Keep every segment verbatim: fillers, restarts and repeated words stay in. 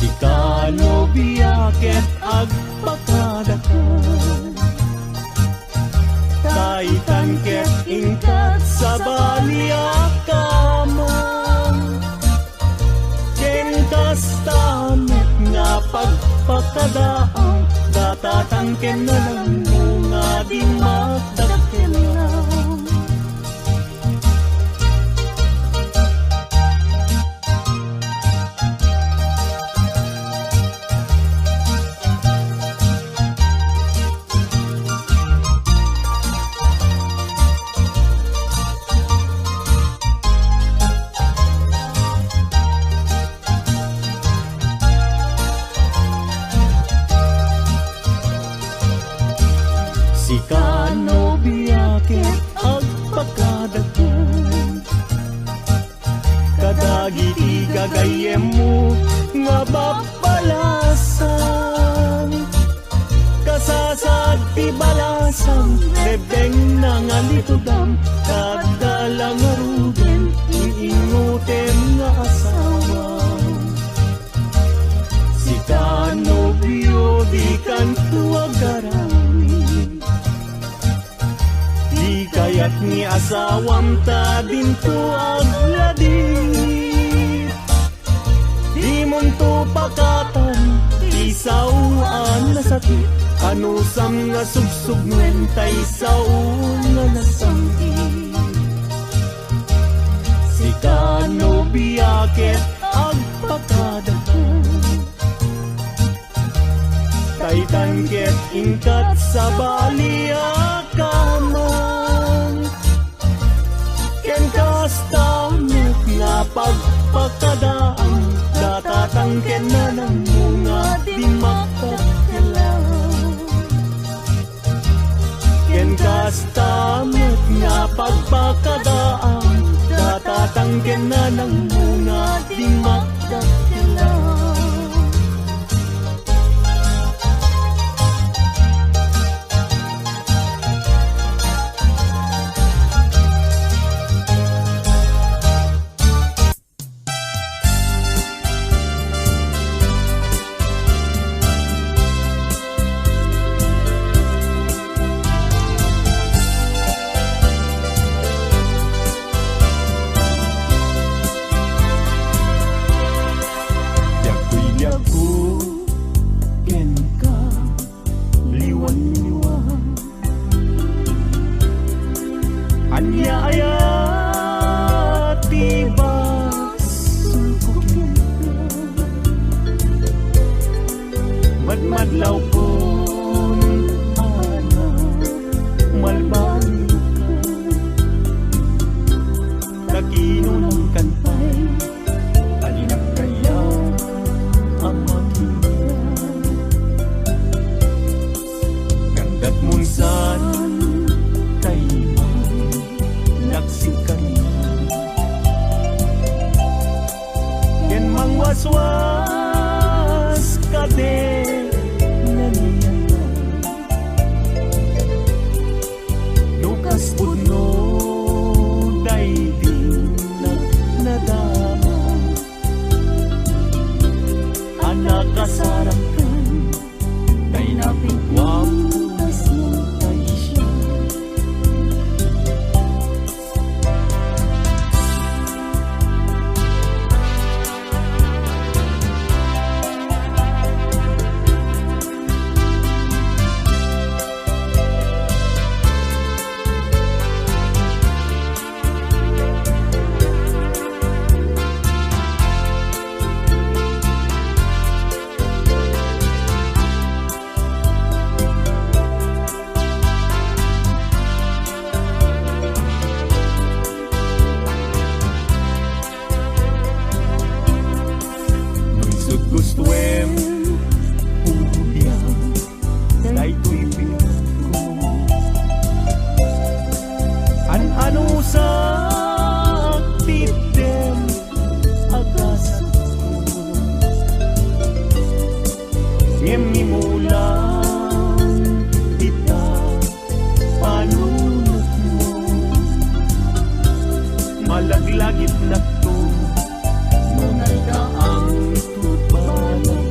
Sika, nobia, ket agpakadaka. Ta itan ket inkat sabali a kamang. Ken kasta met nga pagpakadaang, datatan ken nanangmo nga dimmakdakkelam. Sika, nobia, ket agpakadaka kadagiti gagayyemmo nga babbalasang. Kasasaad ti balasang, rebbengna nga litudam, ta adda la ngaruden, iingotem nga asawa. Sika, nobio, dikanto agaramid. Di kayat ni asawam ta dinto agladit. Dimonto pakatan ti sao a nasakit, anusam nga sugsugnen tay sao nga nasangit. Sika, nobia, ket agpakadaka. Ta itan ket inkat sabali a kamang. Ken kasta met nga pagpakadaang, datatan ken nanangmo nga dimmakdakkelam. Ken kasta met nga pagpakadaang, datatan ken nanangmo nga dimmakdakkelam. Diak koy liagko kenka, liwan-liwan. Ania aya ti basolko kenka? Madmadlawkon, anak, malbaliwka. Ta kinunam kantay, ta dinak kayat a makita. Nganggatmon saan tay makilaksi kaniak. Ken mangwaswas kadi naniayak. No kas pudno daydi na-, nadama a nakasarangkan, tay napigwam tasno tay siak. No isut' gustoem, udiam daytoy pinagko. An-anusak ti itdem a gasatko. Ngem imulang dita panunotmo. Malaglagipnakto no naldaang ti balang.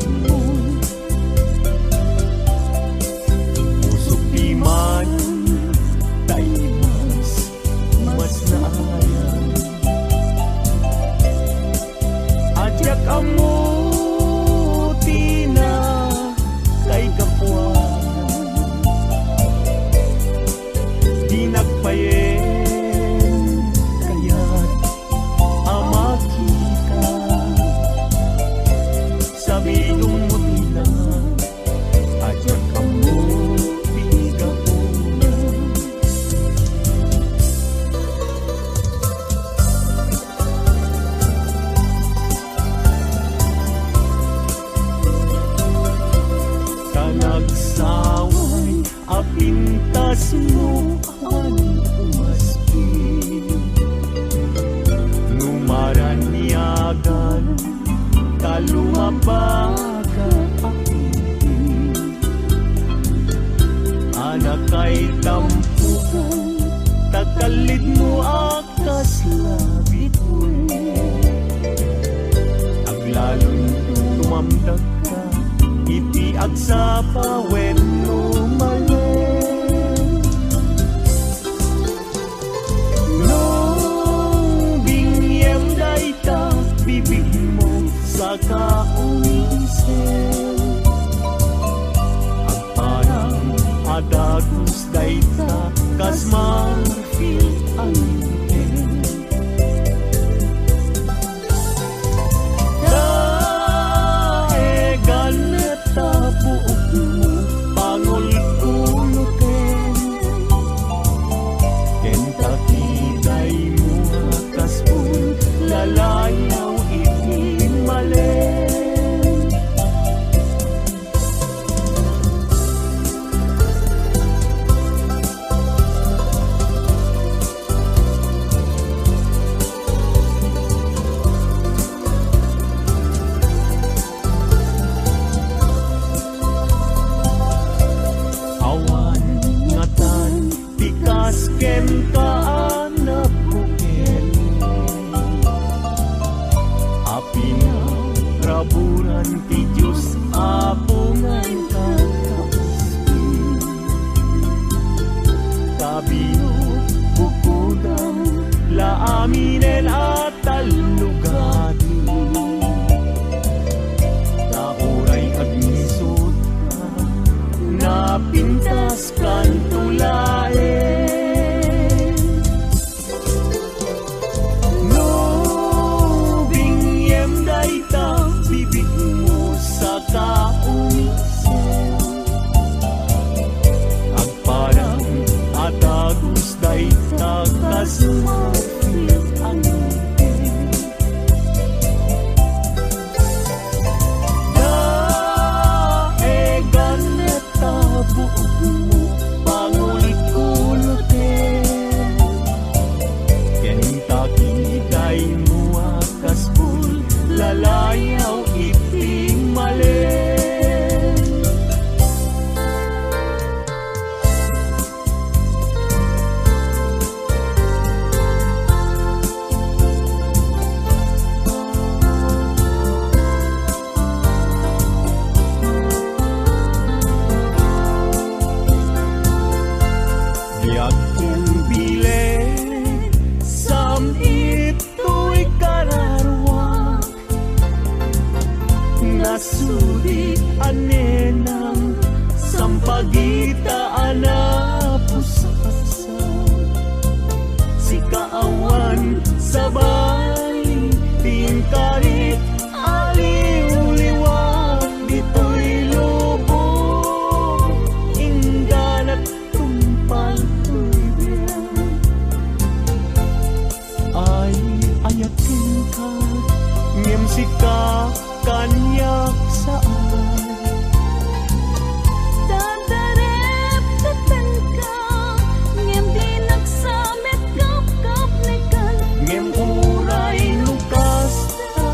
Ammo ti nakaigapuan, di nagpayen kayat a makita. Sabidongmo ti langit, a diak ammo ti gapuna. Ta nagsaway a pintasmo awan maski. No maraniagan ta lumabaka a kunti, a nakaitampokan ta kallidmo a kasla bituy. Aglalon tumamdakka iti agsapa wenno malen. No binngem dayta bibigmo, saka umisem. Agparang a dagus dayta kas marfil a ngipin. Daegan ta buokmo, pangulkuloten. Ken takidaymo a kas pun lalayaw iti malen. Awan ngatan ti kas kenka a nagbukel. A pinaraburan ti Dios Apo nga inka kauspi. Kabinukbukodan la aminen a tallogadi. Ta uray agngisutka, napintaskanto laeng. No binngem dayta bibigmo, saka umisem. Agparang a dagus dayta kas marfil a ngipin. Daegan ta buokmo, pangulkuloten. Ken takidaymo a kas pun lalayaw iti malen. Diak ken bileg sam itoy kararuak. Nasudi a nenang sampagita a napusaksa. Sika awan sabali ti inkarik a liwliwak ditoy lubong. Ingganak tungpal toy biag. Ay, ayatenka, ngem sika kaniak saan. Dadareptetenka, ngem dinak sa met kapkapnekan. Ngem uray no kasta,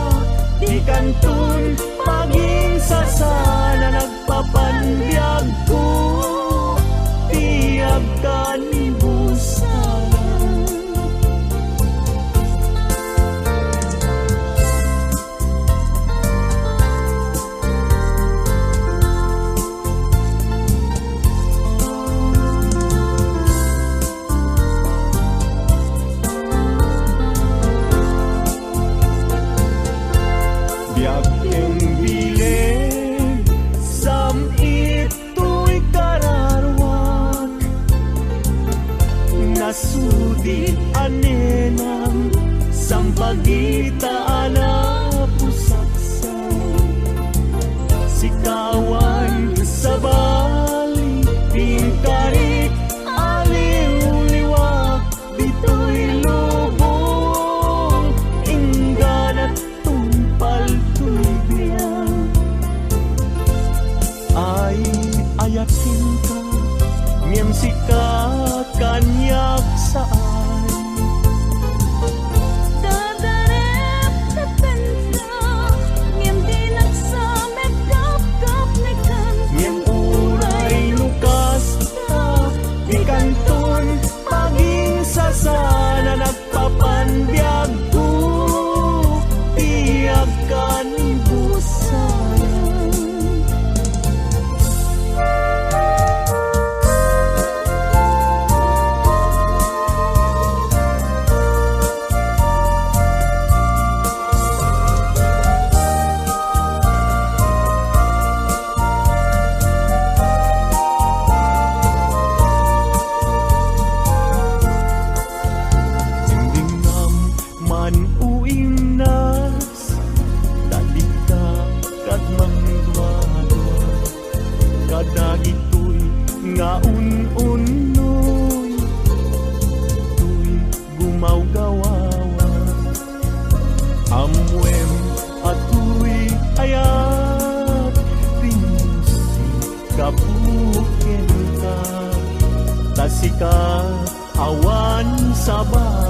Awan sabali.